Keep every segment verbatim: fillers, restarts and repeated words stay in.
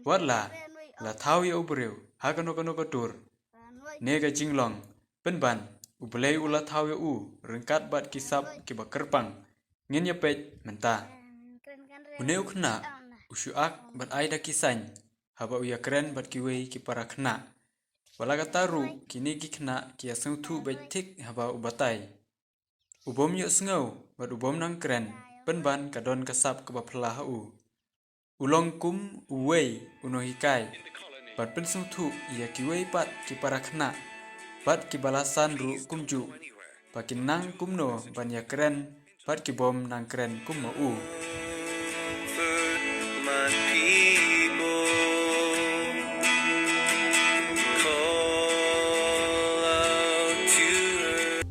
Wat la, la thaw ïa u briew ha kano kano ka dur ne ka jinglong, pynban U Blei u la thaw ïa u ryngkat bad ki sap kiba kyrpang. Ngin ïa peit mynta. Une u khynnah u shu ak bad ai da ki saiñ haba u ïakren bad kiwei ki para khynnah. Wat la katta ruh, kine ki khynnah ki ïa sngewthuh beit thik haba u batai. U bym ïohsngew bad u bym nang kren, pynban ka don ka sap kaba phylla ha u. U long kum uwei u nonghikai ban pynsngewthuh ïa kiwei pat ki para khynnah bad kiba la san ruh kumjuh, ba kin nang kumno ban ïakren bad ki bym nang kren kum ma u. My people, call out to her.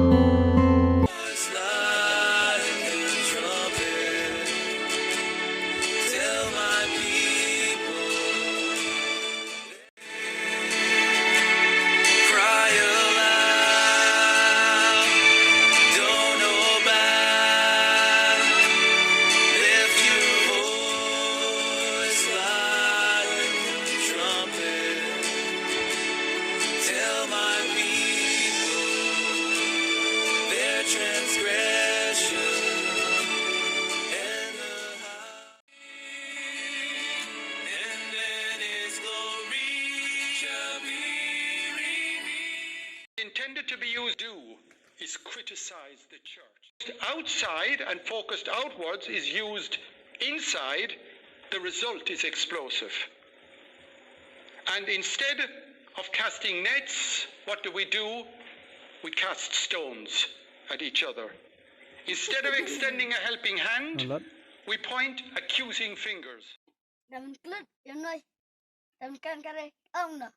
Voice like a trumpet, tell my people. Cry aloud, don't hold back. Lift your voice like a trumpet. Tell my people their transgression and the high. And then his glory shall be revealed. Intended to be used, do is criticize the church. Outside and focused outwards is used inside, the result is explosive. And instead of casting nets, what do we do? We cast stones at each other. Instead of extending a helping hand, we point accusing fingers. Dam klut, yam noi. Dam kan kare, ong no.